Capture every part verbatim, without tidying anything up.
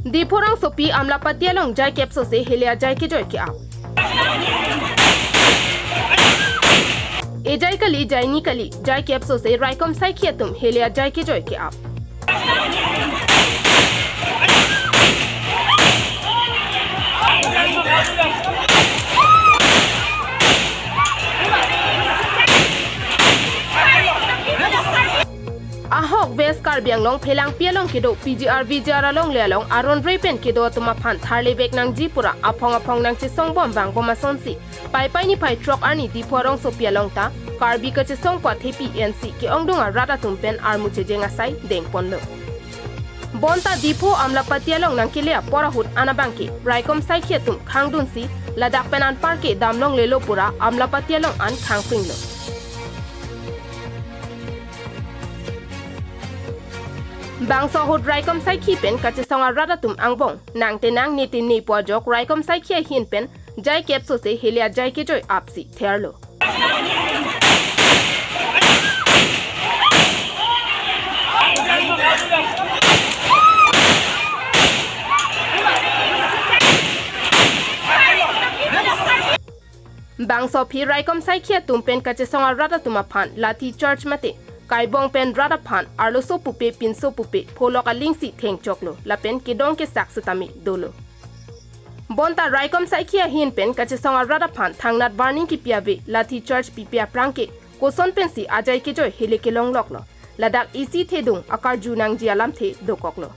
Diphu rongsopi Amlapatti along jai kepso se heli ajai kejoi ke-ap. Ejai kali, jaini kali, jai kepso se raikom saikhi atum heli ajai kejoi ke-ap. Ahok West Karbi Anglong Phelangpi along kedo P G R V G R alongle along aron re pen kedo atum aphan tharlevek nangji pura aphong aphong nangchesong bom vangbom asonsi Paipai niphai throk arni Diphu arongsopi along ta Karbi kachesong pathepi N C ke-ongdung arat atum pen armu chejeng asai dengponlo. Bonta Diphu Amlapatti along nangkele apor ahut an abangke raikom saikhi atum khangdunsi ladak pen anparke damlonglelo pura Amlapatti along an khangpinglo. Bangso ahut raikom saikhi pen kachesong arat atum angbong nangtenang nete nepo ajok raikom saikhi ahin pen jai kepso se heli ajai kejoi apsi therlo. Bangso aphi raikom saikhi atum pen kachesong arat atum aphan lathi charge mate kaibong pen rat aphan arloso pupe pinso pupe pholok alingsi thengchoklo lapen kedong kesak setame dolo. Bonta raikom saikhi ahin pen kachesong arat aphan thangnat warning kipi ave lathi charge pipe aphrang ke koson pensi ajai kejoi heli kelongloklo. Ladak isi thedung akarju nangji alamthe dokoklo.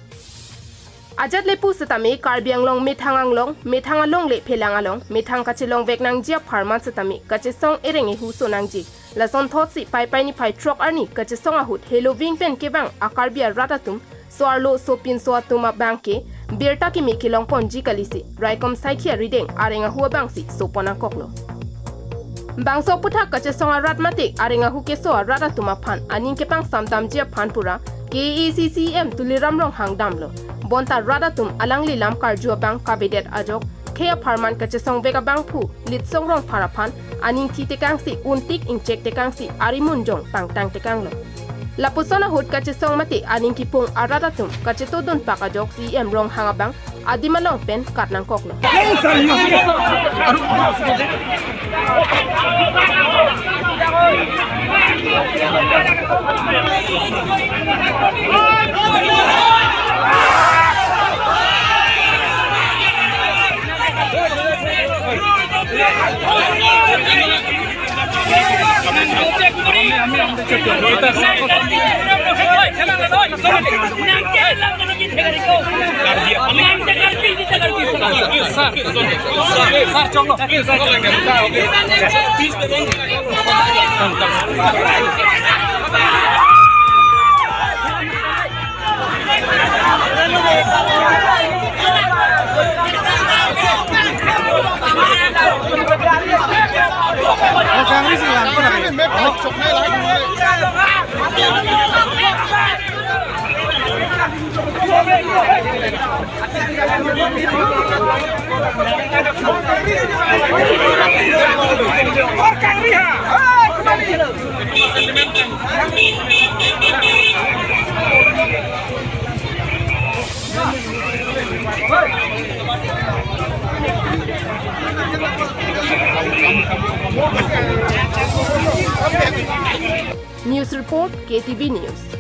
Ajat le pu setame Karbi Anglong methang anglong, methang alongle Phelang along, methang kachelongvek nangji apharman setame kachesong ereng ehu so nangji. Lason thotsi Paipai niphai throk arni kachesong ahut heloving pen kevang a-Karbi arat atum so-arlo sopinso atum abangke birta keme kelongponji kalisi raikom saikhi arideng areng ahu abangsi sopon nangkoklo. Bangso aputhak kachesong arat mate areng ahu keso arat atum aphan aning kepangsam damji aphan pura K A A C C E M Tuliram Ronghang damlo. Bonta rat atum alangli lam karju abang kavedet ajok khei apharman kachesongvek abangphu Litsong Rongphar aphan aning thi tekangsi untik ingchek tekangsi arimun jong pangtang tekanglo. Lapuson ahut kachesong mate aning kipung arat atum kachetodunpak ajok C E M Ronghang abang adim along pen kat nangkoklo. News report, K T V News.